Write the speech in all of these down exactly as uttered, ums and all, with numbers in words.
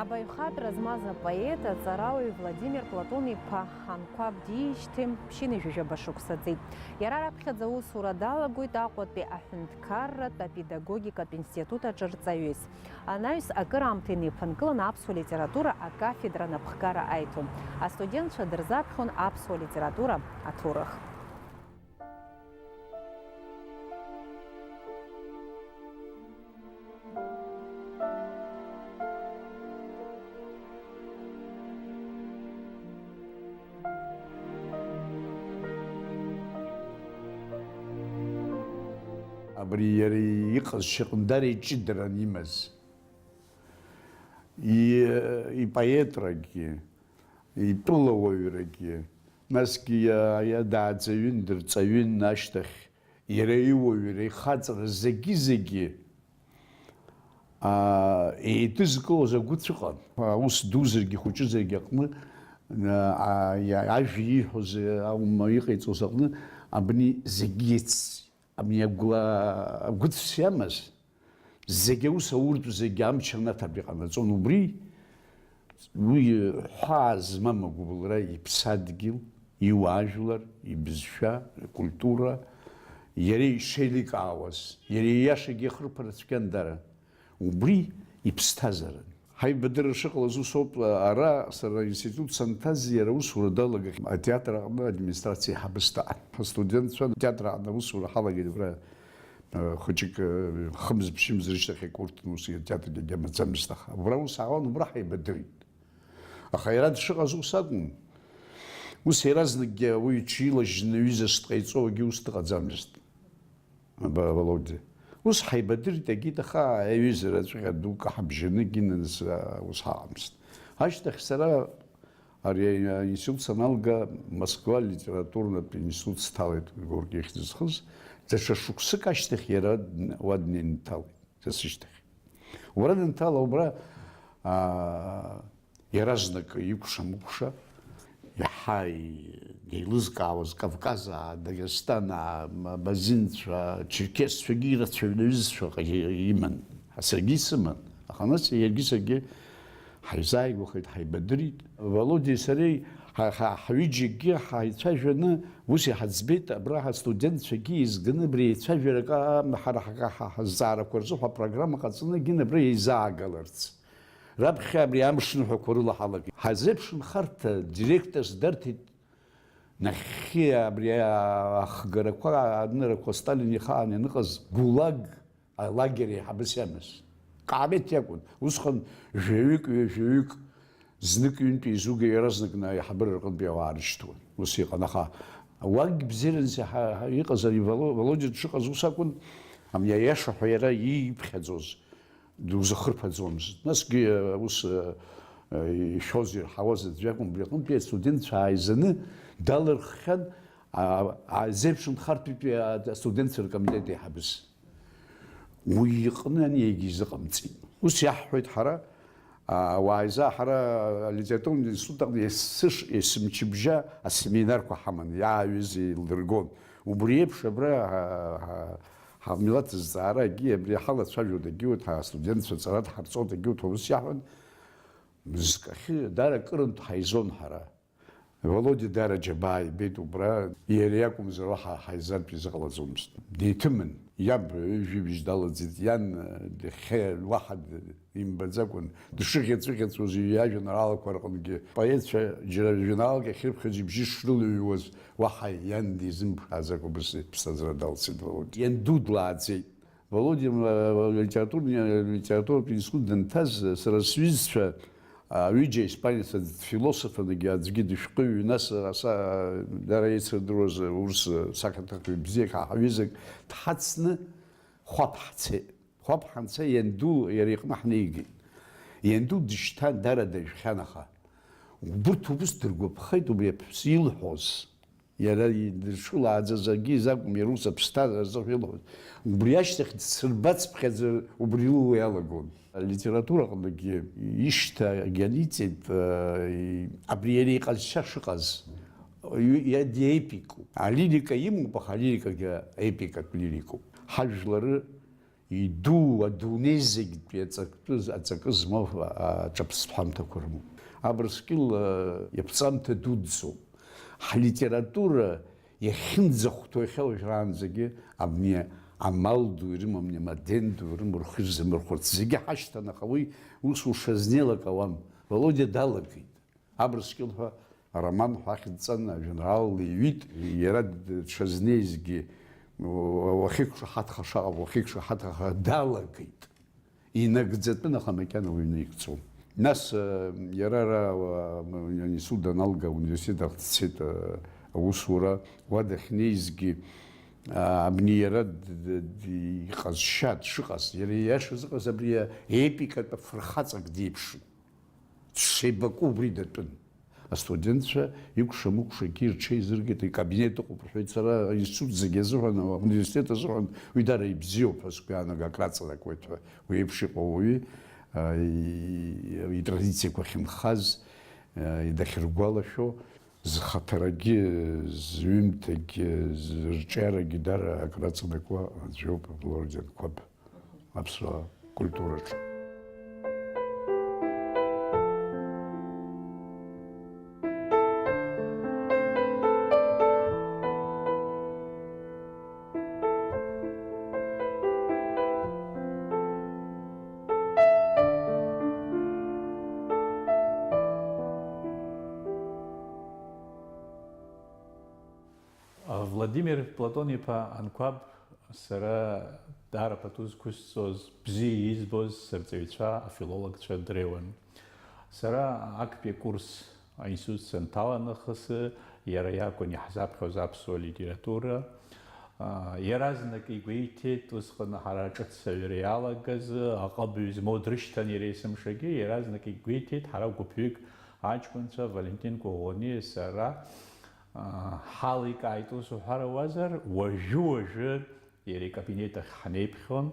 Абаҩхатәра змаз апоет, аҵарауаҩ Владимир Платон-иԥа Анқәаб диижьҭеи ԥшьынҩажәижәаба шықәса ҵит. Иара раԥхьаӡа аусура далагоит Аҟәатәи аҳәынҭқарратә апедагогикатә институт аҿы рҵаҩыс. Анаҩс акыраамҭа инеиԥынкыланы аԥсуа литература акафедра анапхгара аиҭон. Астудентцәа дырзаԥхьон аԥсуа литература аҭоурых. Абри иара иҟазшьа аҟны дара иҷыдаран имаз. И-, ипоетрагьы, итәылауаҩрагьы, насгьы иа-, иа-, дааӡаҩын, дырҵаҩын ашьҭахь, иара иуаҩра, ихаҵара, зегьы-зегьы, аа, еидызкылоз агәыцә ыҟан. Аус дузаргьы, хәыҷызаргьы аҟны, аа, иа-, ажәа ииҳәоз, аума иҟаиҵоз аҟны, абни зегьы еицҵит. Абни агәла-, агәыцә иамаз, зегьы аус ауртә, зегьы амч анаҭартә иҟанаҵон. Убри, уи ҳәаа змам агәыбылра иԥсадгьыл, иуаажәлар, ибызшәа, ркультура, иара ишеиликаауаз, иара ииашагьы иахырԥар цәгьан дара. Убри иԥсҭазааран. Ҳаибадырра шыҟалаз ус ауп, ара сара аинститут санҭаз, иара аусура далагахьан атеатр аҟны администрациа еиҳабыс даан. Ҳастудентцәа атеатр аҟны аусура ҳалагеит, убра, э, хәыҷык, э, хымз-ԥшьымз рышьҭахь акы урҭон, ус атеатргьы агьама маӡамызт, аха убра ус аауан, убра ҳаибадырит. Аха иара дшыҟаз ус акәын. Ус иаразнакгьы уи иҽилажьны ҩызас дҟаиҵо, егьи ус дыҟаӡамызт. Ба-, Володиа. Ус ҳаибадырит, егьит, аха аиҩызара аҵәҟьа ду каҳбжьаны гинаныс, а, ус ҳаҟамызт. Ашьҭахь сара ари аинститут саналга, Москва литературнатә институт сҭалеит, Горки ихьӡ зхыз. Даҽа шықәсык ашьҭахь иара дн-, уа днеины дҭалеит, са сышьҭахь. Убра данҭала, убра, аа, иаразнак икәша-мыкәша, иаҳа и-, деилызкаауаз Кавказаа, Дагестанаа, м-, абазинцәа, черкесцәагьы ирацәаҩны аҩызцәа ҟа-, иман. Саргьы исыман. Аха нас иаргьы саргьы ҳаизааигәахеит, ҳаибадырит. Володиеи сареи ҳа-, ҳа-, ҳҩыџьагьы ҳаицәажәаны ус иҳаӡбеит, абра ҳастудентцәагьы еизганы абри аицәажәарак, а, ҳара ҳа-, ҳа-, ҳазҵаарақәа рзы ҳәа апрограмма ҟаҵаны, егьин абра еизаагаларц. Раԥхьа абри амшныҳәақәа рыла ҳалагеит. Ҳазеиԥшнхарҭа директорс дарҭеит, нахьхьи абри ахгарақәа, анырақәа Сталин ихаан ианыҟаз ГУЛАГ алагер еиҳабыс иамаз. Ҟаамеҭ иакәын. Усҟан жәаҩык, ҩажәаҩык, знык ҩынтә еизуга иаразнак аиҳабыра рҟынтәи ауаа рышьҭуан. Ус иҟан, аха уагь бзиарас иҳа-, ҳа-, иҟаз ари Воло-, Володиа дшыҟаз ус акәын, абни аиаша ҳәа иара ииԥхьаӡоз. Дузахырԥаӡомызт. Насгьы, ус, э, э, ишәоз ирҳауаз аӡәы акәым, убри аҟынтәи астудентцәа ааизаны далырххьан, а, а, азеиԥшнхартәитәи астудентцәа ркомитет еиҳабыс. Уи иҟны ани егьизыҟамҵеит. Ус иаҳҳәоит ҳара, а, уааиза ҳара алитературатә институт аҟны есыш-, есымчыбжьа асеминарқәа ҳаман, иааҩыз еилдыргон. Убри еиԥш абра, а, а, Ҳамилаҭ зҵаарагьы абри ҳалацәажәо дагьиуеит, ҳа астудентцәа ҵара дҳарҵо дагьиуеит ҳәа ус иаҳәан, мызкахьы даара акырынтә ҳаизон ҳара. Володиа даара џьабаа ибеит убра, иара иакәымзар уаҳа ҳаизартә изыҟалаӡомызт. Деиҭымын, иаб ҩажәи бжь далаӡит, иан, э, дахьа-, уаҳа д-, имбаӡакәан, дшыӷьаҵәыӷьаҵәуаз иҩ-, иажәеинраалақәа рҟынгьы, поетцәа џьара жәеинраалак иахьрыԥхьоз ибжьы шрылыҩуаз, уаҳа иан дизымԥааӡакәа абас иԥсҭазаара далцеит Володиа. Ианду длааӡеит. Володиа, м, литературни-, литературатә институт данҭаз, сара сҩызцәа, а, ҩыџьа испанец, аӡә философ, анагьы аӡәгьы дышәҟәыҩҩы, нас, а, са-, дара еицырдыруаз, урыс, а, сахьаҭыхҩы бзиак, ҳа-, ҳҩызак дҳацны Хәаԥ ҳцеит. Хәаԥ ҳанца ианду иара иҟны ҳнеигеит. Ианду дышьҭан, дара дажәхьан, аха убырҭ убыс дыргәаԥхеит убри аԥҳәыс илҳәоз. Иара дышылааӡаз акгьы изакәым, иара ус аԥсҭазаара азыҳәа илҳәоз. Убри ашьҭахь дсырбацыԥхьаӡа убри лыла иалагон. Алитература аҟныгьы ишьҭагь аниҵеит, э, абри иара иҟазшьа шыҟаз. Иа-, диепикуп. Алирика имоуп, аха алирикагьы епикатә лирикуп. Ҳажәлары Идуу адунеи зегьтәи аҵактәы, аҵакы змоу аҿаԥсҭҳәамҭақәа рымоуп. Абрыскьыл, э, иаԥҵамҭа дуӡӡоуп. Ҳлитература иахьынӡахәҭоу иахьа уажәраанӡагьы абни амал ду ирымам, абни амаден ду ирымам, рхы ирзамырхәарц зегьы ҳашьҭан, аха уи ус ушазнеилак ауам. Володиа далагеит. Абрыскьыл ҳәа ароман ҳәа ахьӡҵан ажәеинраала леиҩит, иара дшазнеизгьы, уахьиқәшаҳаҭха шаҟа, уахьиқәшаҳаҭха далагеит. Инагӡатәын, аха макьана уаҩы инаигӡом. Нас, э, иара ара, э, институт даналга, ауниверситет ахь дцеит, э, аусура. Уа дахьнеизгьы, э, абни иара д-, д-, д-, иҟазшьа дшыҟаз, иара ииашазы ыҟаз абри аепикатә фырхаҵак диеиԥшын. Дшеибакәу убри датәын. Астудентцәа икәша-мыкәшагьы рҽеизыргеит, икабинет ыҟоуп рҳәеит, сара аинститут зегьы азыҳәан, ауниверситет азыҳәан уи даара ибзиоуп ҳәа сгәы иаанагоит, акраҵанакуеит ҳәа. Уи еиԥш иҟоу ауаҩы, а, и-, и-, итрадициақәа ахьынхаз, а, дахьыргәалашәо, зхаҭарагьы, зҩымҭагьы, зырҿиарагьы даара акраҵанакуа аӡәоуп Володиа Анқәаб. Аԥсуа культураҿы. Владимир Платон-иԥа Анқәаб сара даара пату зқәысҵоз, бзиа избоз сырҵаҩцәа, афилологцәа дреиуан. Сара актәи акурс аинститут санҭала нахыс, иара иакәын иаҳзаԥхьоз аԥсуа литература. Иаразнак игәеиҭеит, усҟан ҳара ҿыц аҩра иалагаз, аҟыбаҩ змоу дрышьҭан иара есымшагьы, иаразнак игәеиҭеит, ҳара гәыԥҩык аҷкәынцәа, Валентин Коӷониа, сара, ҳаликааит, ус уҳәар ауазар, уажәы-уажәы иара икабинет ахь ҳнеиԥхьон,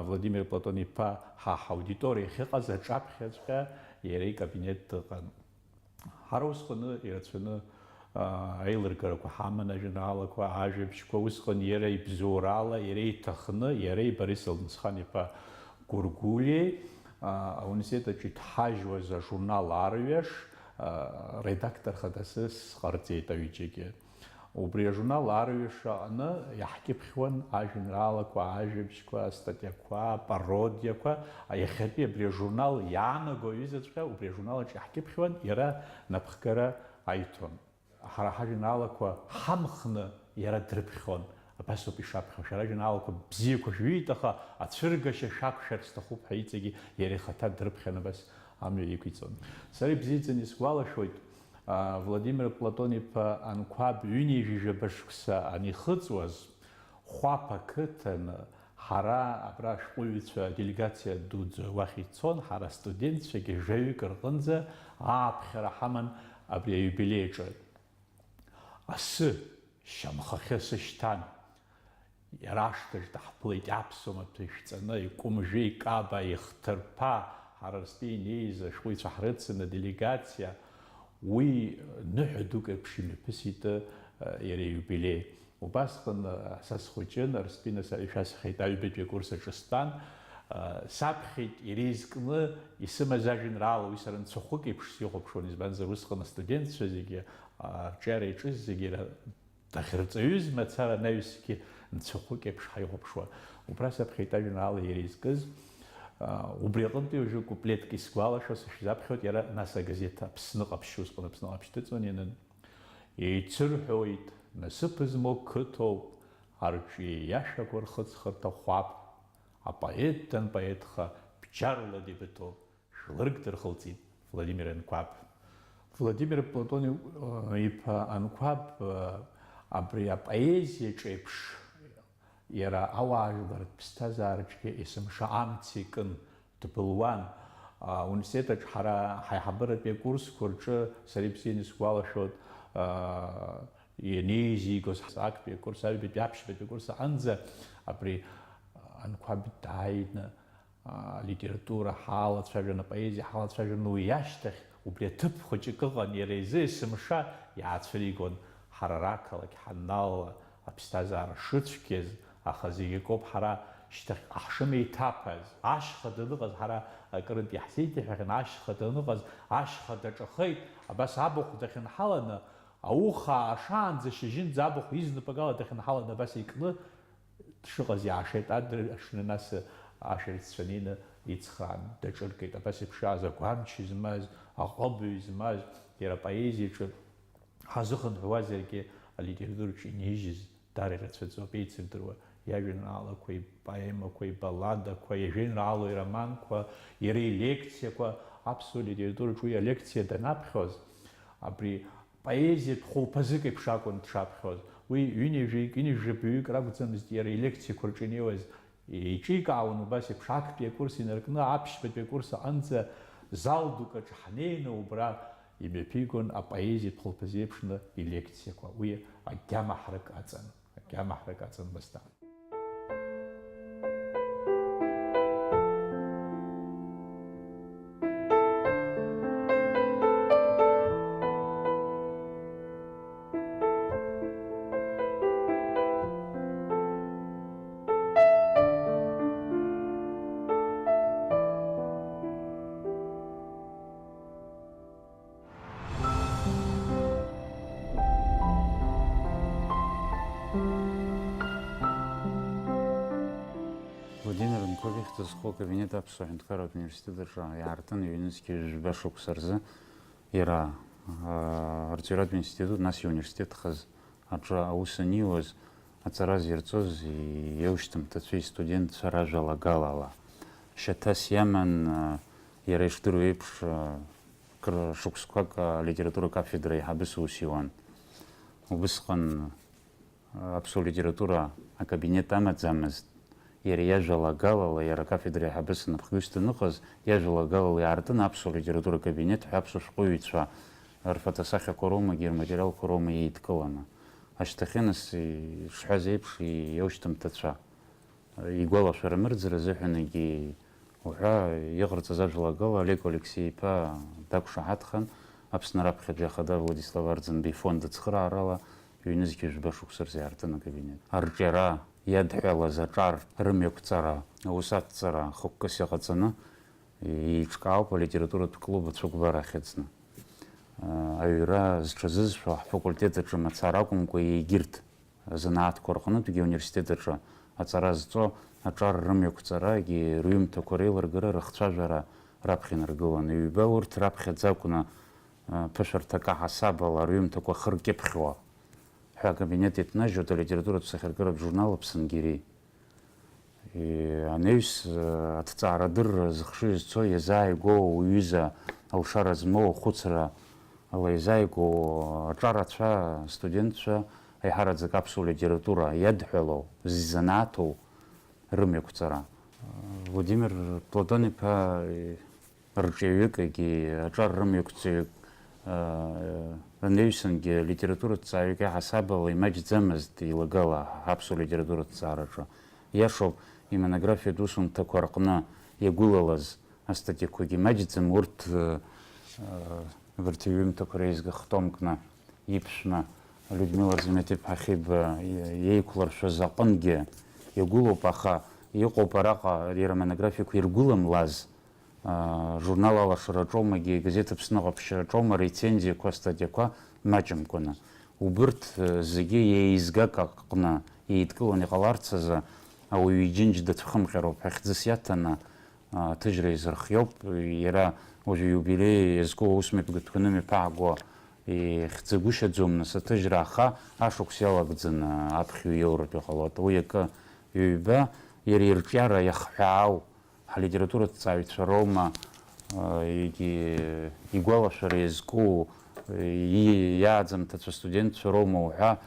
Владимир Платон-иԥа ҳа ҳаудиториа ахьыҟаз аҿаԥхьаҵәҟьа иара икабинет дыҟан. Ҳара усҟаны ирацәаны, еилыргарақәа ҳаман, ажәеинраалақәа, ажәабжьқәа, усҟан иара ибзоурала, иара иҭахны, иареи Борис Алмысхан-иԥа Гәыргәлиеи, ауниверситет аҿы иҭҳажьуаз ажурнал Арҩаш, редактор хадас сҟарҵеит аҩыџьагьы. Убри ажурнал Арҩаш аҟны иаҳкьыԥхьуан ажәеинраалақәа, ажәабжьқәа, астатиақәа, апародиақәа. Иахьатәи абри ажурнал иаанаго аҩызаҵәҟьа убри ажурнал аҿы иаҳкьыԥхьуан, иара напхгара аиҭон. Ҳара ҳажәеинраалақәа ҳамхны иара дрыԥхьон. Абас ауп ишаԥхьо. Шәара ажәеинраалақәа бзиақәа шәҩит, аха ацәыргашьа шәақәшәар сҭахуп ҳәа иҵегьы иара ихаҭа дрыԥхьан, абас амҩа иқәиҵон. Сара ибзиаӡаны исгәалашәоит, а, Владимир Платон-иԥа Анқәаб ҩынҩажәижәаба шықәса анихыҵуаз, Хәаԥ ақыҭан ҳара абра ашәҟәыҩҩцәа аделегациа дуӡӡа уахь ицон, ҳара астудентцәагьы жәаҩык рҟынӡа ааԥхьара ҳаман абри аиубилеи аҿы. Асы, шьамхахьы асы шьҭан. Иара ашҭаҿ даҳԥылеит аԥсуа маҭәа ишәҵаны, икәымжәы, икаба, ихҭырԥа, ҳара рзтәы инеиз ашәҟәыҩҩцәа ҳрыцын аделегациа. Уи ныҳәа дук еиԥш имҩаԥысит, э, иара ииубилеи. Убасҟан, э, са схәыҷын, Арсбина са ишәасҳәеит, аҩбатәи акурс аҿы стәан. Э, саԥхьеит иара изкны исымаз ажәеинраала, уи сара нцәахәык еиԥш сихәаԥшуан, избанзар, усҟан астудентцәа зегьы, э, арҿиара иаҿыз зегьы ра-, дахьырҵаҩыз мацара анаҩсгьы нцәахәык еиԥш ҳаихәаԥшуан. Убра саԥхьеит ажәеинраала иара изкыз. Э, убри аҟынтәи уажәы куплетк исгәалашәо сышәзаԥхьоит, иара нас агазеҭ Аԥсны Ҟаԥшь, усҟан Аԥсны Ҟаԥшь дыҵуан ианын. Еицырҳәоит, насыԥ змоу қыҭоуп, арҿиа иашәақәа рхыҵхырҭа хәаԥ, апоет данпоетха бџьарла дебытоуп, жәлырк дырхылҵит Владимир Анқәаб. Владимир Платон иԥа Анқәаб, э, абри апоезиаҿ еиԥш, иара ауаажәларратә ԥсҭазаараҿгьы есымша амца икын, дбылуан. А, университет аҿы ҳара ҳаиҳабыратәи акурсқәа рҿы сара ибзианы исгәалашәоит, а, ианеизигоз актәи акурс, аҩбатәи, аԥшьбатәи акурс аҟынӡа абри Анқәаб дааины, а, алитература ҳалацәажәон, апоезиа ҳалацәажәон, уи ашьҭахь убри аҭыԥ хәыҷык ыҟан, иара изы есымша иаацәыригон ҳара рақалақь ҳаннала аԥсҭазаара шыцәгьаз, аха зегь акоуп ҳара Шьҭахьҟа ҳшымеиҭаԥаз, ашьха даныҟаз, ҳара акырынтә иаҳзеиҭеиҳәахьан, ашьха даныҟаз, ашьха даҿахеит, абас абахә дахьынҳаланы, ауха аашаанӡа шьыжьынӡа абахә изнапык ала дахьынҳаланы абас икны дшыҟаз иаашеит, адырҩаҽны нас ашәарыццәа неины ицхраан даҿыркит, абас еиԥш иааз агәамч змаз, аҟыбаҩ змаз, иара апоезиаҿы ҳазыхынҳәуазаргьы алитератураҿы инижьыз даара ирацәаӡоуп, еицырдыруа иажәеинраалақәа, ипоемақәа, ибалладақәа, ижәеинраалоу ироманқәа, иара илекциақәа, аԥсуа литератураҿы уи алекциа данаԥхьоз, абри поезиатә хәылԥазык еиԥш акәын дшаԥхьоз. Уи ҩынҩажәаҩык, ҩынҩажәаҩык ракәӡамызт иара илекциақәа рҿы инеиуаз. Еиҿикаауан убас еиԥш актәи акурс инаркны аԥшьбатәи акурс аҟынӡа зал дук аҿы ҳнеины убра имҩаԥигон апоезиатә хәылԥазы еиԥшны илекциақәа. Уи агьама ҳрык аҵан, агьама ҳрык аҵан Басҭа. Владимир Анқәаб ихьӡ зху акабинет Аԥсуа Ҳәынҭқарратә университет аҿы иаартын ҩнызқьи жәба шықәса рзы иара, аа, арҵаҩратә институт, нас иуниверситет хаз аҿы аус аниуаз, аҵара зирҵоз иеушьҭымҭацәеи истудентцәа ражәалагалала. Шьаҭас иаман, аа, иара ишдыруа еиԥш, аа, кыр шықәсқәак алитература кафедра аиҳабыс аус иуан. Убысҟан аԥсуа литература акабинет амаӡамызт. Иара иажәалагалала, иара акафедра аиҳабыс анапхгаҩыс даныҟаз, иажәалагалала иаартын аԥсуа литература акабинет ҳәа аԥсуа шәҟәыҩҩцәа рфотосахьақәа роумагьы рматериалқәа роума еидкыланы. Ашьҭахьы нас, ишҳәаз еиԥш, иеушьҭымҭацәа. Игәалашәара мырӡыр азыҳәангьы уҳәа иҟарҵаз ажәалагала Олег Алексеи-иԥа дақәшаҳаҭхан, Аԥсны раԥхьаӡа ахада Владислав Арӡынба ифонд ацхыраарала ҩнызқьи жәба шықәса рзы иаартын акабинет. Арҿиара иадҳәалаз аҿар рымҩақәҵара аус адҵара хықәкыс иҟаҵаны еиҿкаауп алитературатә клуб ацәыкәбар ахьыӡны. Аҩра зҽазызшәо ҳфакультет аҿы мацара акәымкәа, егьырҭ азанааҭқәа рҟнытәгьы ауниверситет аҿы аҵара зҵо аҿар рымҩақәҵарагьы рҩымҭақәа реилыргара, рыхцәажәара раԥхьа инаргыланы, ҩба урҭ раԥхьаӡа акәны, а, ԥышәарҭак аҳасабала рҩымҭақәа хыркьыԥхьуа ҳәа акабинет иҭнажьуеит алитературатә сахьаркыратә журнал Аԥсынгьери. И-, анаҩс, э, аҭҵаарадырра зыхшыҩ зцо иазааигәоу уҩыза алшара змоу ахәыцра ала иазааигәоу аҿарацәа, астудентцәа, аиҳараӡак аԥсуа литература иадҳәалоу, ззанааҭоу рымҩақәҵара. Владимир Платон-иԥа, э, рҿиаҩыки аҿар рымҩақәҵаҩык, аа, анаҩсангьы алитератураҭҵааҩык иаҳасабала имаҷӡамызт илагала аԥсуа литератураҭҵаараҿы. Иашоуп, имонографиатә усумҭақәа рҟны иагәылалаз астатиақәагьы маҷӡам, урҭ, аа, абарҭ иҩымҭақәа реизга хтомкны иԥшәма Людмила Арзамеҭ-иԥҳа Хьиба иеиқәлыршәаз аҟынгьы иагәылоуп, аха иҟоуп араҟа иара амонографиақәа иргәыламлаз, аа, журнал Алашараҿоумагьы, газеҭ Аԥсны Ҟаԥшьраҿоума рецензиақәа, астатиақәа маҷымкәаны. Убырҭ, э, зегьы еизгак аҟны еидкыланы иҟаларц азы ауаҩы иџьынџь дацәхымҟьароуп ҳәа хьӡыс иаҭаны, аа, аҭыжьра изырхиоуп. Иара уажәы иубилеи иазку аусмҩаԥгатәқәа анымҩаԥааго ихьӡагәышьаӡом, нас, аҭыжьра, аха ашықәс иалагӡаны аԥхьаҩ иоуратәы ҟалоит. Уи акы ҩба, иара ирҿиара иахҳәаау ҳлитератураҭҵааҩцәа роума, егьи игәалашәара иазку, и-, иааӡамҭацәа астудентцәа роума уҳәа,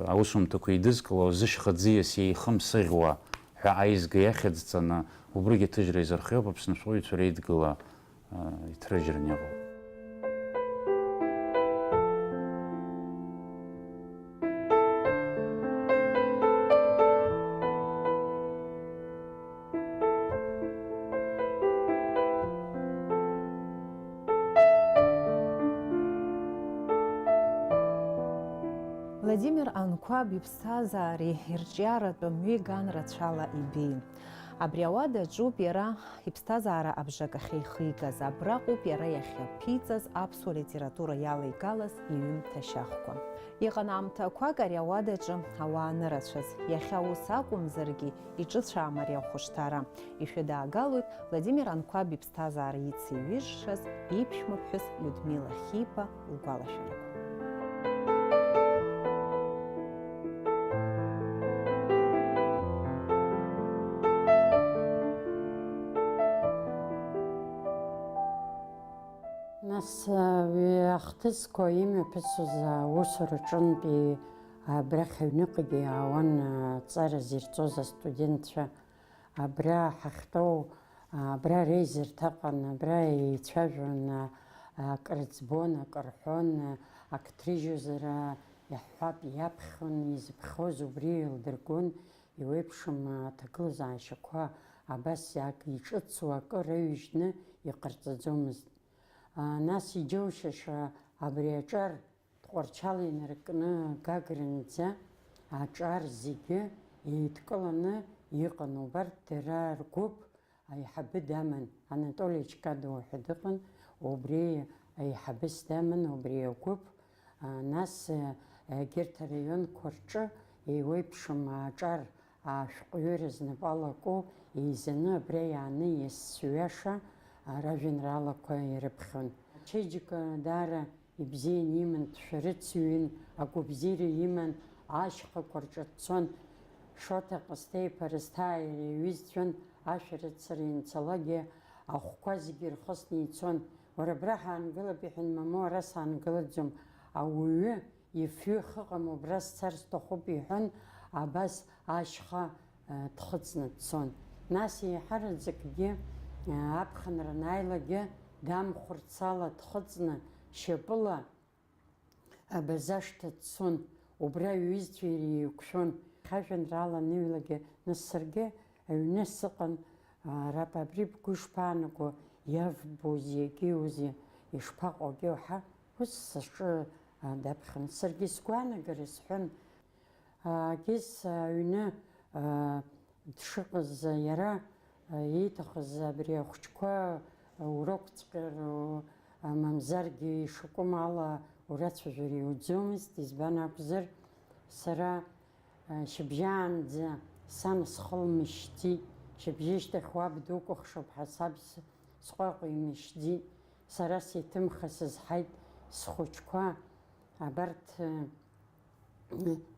аусумҭақәа еидызкыло, зышьха ӡиас еихымсыӷьуа ҳәа аизга иахьыӡҵаны, убригьы аҭыжьра изырхиоуп Аԥсны ашәҟәыҩҩцәа реидгыла. Иҭрыжьран иҟоуп. Владимир Анқәаб иԥсҭазаареи ирҿиаратә мҩеиган рацәала ибеин. Абри ауадаҿоуп иара иԥсҭазаара абжак ахьихигаз, абраҟоуп иара иахьаԥиҵаз аԥсуа литература иалеигалаз иҩымҭа шьахәқәа. Иҟан аамҭақәак ари ауадаҿы ауаа анырацәаз, иахьа ус акәымзаргьы, иҿыцәаам ари ахәышҭаара. Ишәыдаагалоит Владимир Анқәаб иԥсҭазаара ицеиҩыжшаз иԥшәмаԥҳәыс Людмила Хьиԥа лгәалашәарақәа. Нас, уи ахҭысқәа имҩаԥысуаз аусураҿынтәи абрахь аҩныҟагьы иаауан аҵара зирҵоз астудентцәа. Абра ҳахьтәоу, абра реизырҭаҟан, абра еицәажәон, акрыӡбон, акы рҳәон, акы ҭрыжьызар, иаҳҳәап, иаԥхьон, изыԥхьоз убри еилдыргон, иуеиԥшым аҭагылазаашьақәа абас иак иҿыцу акы раҩжьны иҟарҵаӡомызт. Нас иџьоушьаша абри аҿар Тҟәарчал инаркны Гагрынӡа аҿар зегьы еидкыланы иҟан, убарҭ дара ргәыԥ аиҳабы даман, Анатоли Чкадуа ҳәа дыҟан, убри аиҳабыс даман, убри агәыԥ, а, нас, а, егьырҭ араионқәа рҿы еиуеиԥшым аҿар ашәҟәҩыра знапы алаку еизаны абра иааны иазцәҩаша, а, ражәеинраалақәа ирыԥхьон. Ачеиџьыка даара ибзианы иман, дшәарыцаҩын, агәабзиара иман, ашьхақәа рҿы дцон. Шоҭа Ҟасҭеи-иԥа Рысҭааи иара иҩызцәан, ашәарыцара ианцалакгьы ахәқәа зегьы ирхысны ицон. Уара абра ҳаангылап, иҳәан, мамоу, ара саангылаӡом, ауаҩы ифҩы хыҟам, убра сцар сҭахуп, иҳәан, абас ашьха, э, дхыҵны дцон. Нас еиҳараӡакгьы, э, аԥхынра анааилакгьы, дамхәырцала дхыҵны, шьапыла абаза ашҭа дцон, убра иҩызцәа иреиқәшәон. Ажәеинраала аныҩлагьы, нас саргьы аҩны сыҟан, а, раб, абри бгәы ишԥаанаго, иавбозеи, егьиузеи, ишԥаҟоу, егьиу ҳәа, ус сыҿы, а, даԥхьон. Саргьы сгәаанагара сҳәон. Агьыс аҩны, а, дшыҟаз, иара, а, ииҭахыз абри ахәыҷқәа урокҵәҟьар, а, мамзаргьы ишакәым ала урацәажәар иуӡомызт, избан акәзар, сара, а, шьыбжьаанӡа сан схы лмышьҭит, шьыбжьышьҭахь уаб дукәыхшоуп ҳәа саб с-, сҟәаҟә имышьҭит, сара сеиҭымха сызҳаит, схәыҷқәа абарҭ, а,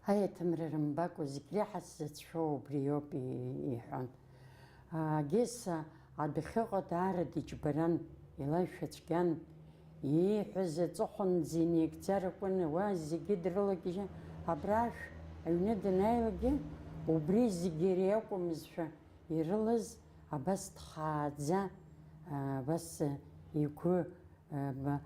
Аиаҭымра рымбакәа зегь реиҳа сзыцәшәо убриоуп, и-, иҳәон. Геса адәахьыҟа даара диџьбаран, илашәа цәгьан, ииҳәаз аҵыхәанӡа инеигӡар акәын, уа зегьы дрылагьежьын, абра ашә аҩны данааилакгьы, убри зегьы иара иакәымзшәа ирылаз, абас дхааӡа, абас игәы Ма-,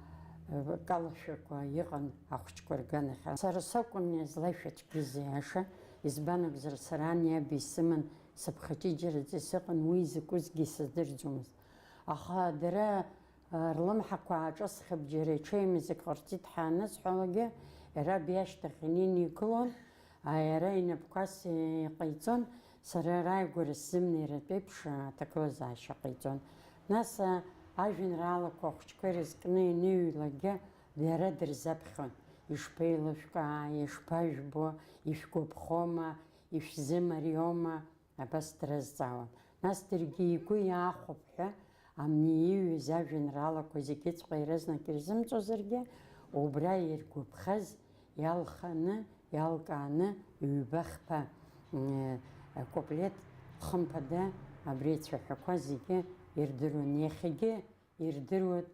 калашәақәа иҟан ахәыҷқәа рганахьала. Сара сакәын излашәа цәгьаз, аиаша, избан акәзар, сара ани аби сыман, сыԥхаҷыҷыраӡа сыҟан, уи изакәызгьы сыздырӡомызт. Аха дара, а, рлымҳақәа ааҿысхып, џьара иҽеимыз акы ҟарҵеит ҳәа анысҳәалакгьы, иара абри ашьҭахь инеины игылон, а, иара инапқәа сеиҟаиҵон, сара рааигәара сзымнеиратә еиԥш аҭагылазаашьа ҟаиҵон. Нас, а, ажәеинраалақәа ахәыҷқәа ирызкны ианыҩлакгьы, иара дырзаԥхьон, ишԥеилышәкааи, ишԥажәбо, ишәгәаԥхома, ишәзымариома, абас дразҵаауан. Нас даргьы игәы иаахәап ҳәа, амни ииҩыз ажәеинраалақәа зегьыҵәҟьа иаразнак ирзымҵозаргьы, убра иргәаԥхаз иалханы, иалкааны, ҩба-хԥа, м, куплет, хымԥада, абри ацәаҳәақәа зегьы ирдыруан. Иахьагьы ирдыруеит,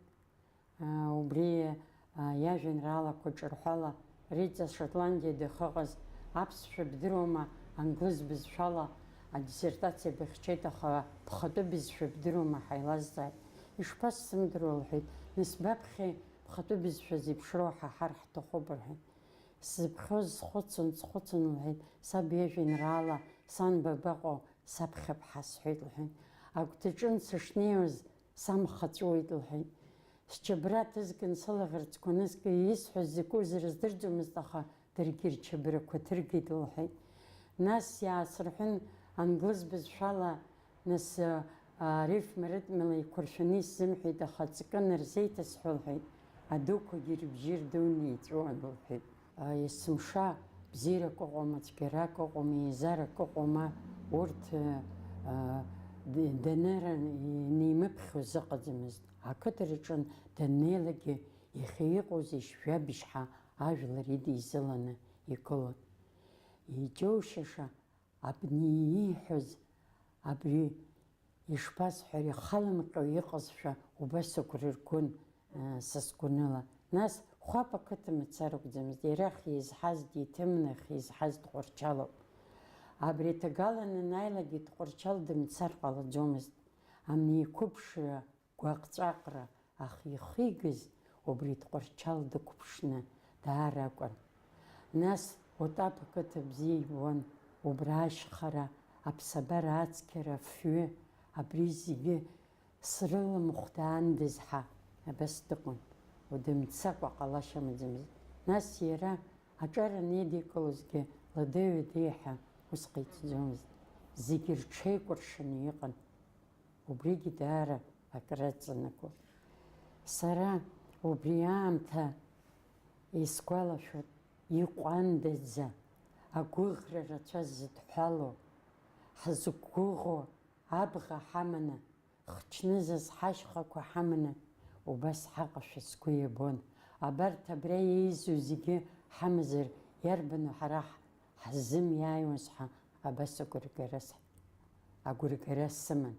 а, убри, а, иажәеинраалақәа ҿырҳәала, Риҵа Шотландиа дахьыҟаз, аԥсшәа бдыруама, англыз бызшәала адиссертациа быхьчеит, аха бхатәы бызшәа бдыруама ҳәа илазҵааит. Ишԥасзымдыруа, лҳәеит, нас баԥхьеи, бхатәы бызшәа зеиԥшроу ҳаҳар ҳҭахуп, рҳәеит. Сзыԥхьоз схәыцын, схәыцын, лҳәеит, саб иажәеинраала, сан бабаҟоу, саԥхьап ҳәа сҳәеит, лҳәеит. Агәҭаҿынтә сышнеиуаз, самхаҵәуеит, лҳәеит. Сџьабра ҭызган сылаӷырӡқәа нызкын, исҳәаз закәыз рыздырӡомызт, аха Даргьы рчабрақәа ҭыргеит лҳәеит. Нас иаасырҳәын, англыз бызшәала, нас, а, арифма рытмала еиқәыршәаны исзымҳәеит, аха аҵакы нарзеиҭасҳәа лҳәеит, адуқәагьы рыбжьы рдуны еиҵәуан лҳәеит. А, есымша бзиарак ыҟоума, цәгьарак ыҟоума, еизарак ыҟоума, урҭ, а, а, д-, даныра инимыԥхьоз ыҟаӡамызт. Ақыҭараҿы даннеилакгьы иахьа иҟоузеишь жәабжьҳәа ажәлар идеизыланы игылон. Иџьоушьаша абни ииҳәоз, абри ишԥасҳәари, халамҟьо иҟазшәа убас агәра ргон, э, са сгәаныла. Нас Хәаԥ ақыҭа мацара акәӡамызт, иара хьизҳаз диҭымны, хьизҳаз Тҟәарчалоуп. Абри аҭагала анааилакгьы Тҟәарчал дымцар ҟалаӡомызт. Амни иқәыԥшра гәаҟ-ҵәаҟра ахихигаз убри Тҟәарчал дықәԥшны даара акәын. Нас Отаԥ ақыҭа бзиа ибон, убра ашьхара, аԥсабара ацқьара, афҩы, абри зегьы срыламхәдаандаз ҳәа абас дыҟан, дымцакәа ҟалашьа амаӡамызт. Нас иара аҿар анеидикылозгьы лада-ҩада ҳәа ус ҟаиҵаӡомызт, зегьы рҽеикәыршаны иҟан. Убригьы даара акраҵанакуан. Сара убри аамҭа исгәалашәоит, иҟәандаӡа, агәыӷра рацәа зыдҳәалоу, ҳзықәгәыӷуа абӷа ҳаманы, хчнызас ҳашьхақәа ҳаманы, убас ҳаҟашәа сгәы иабон. Абарҭ абра еизо зегьы ҳамазар, иарбану ҳара ҳ-, ҳзымиааиуаз ҳәа абас агәыргара с-, агәыргара сыман.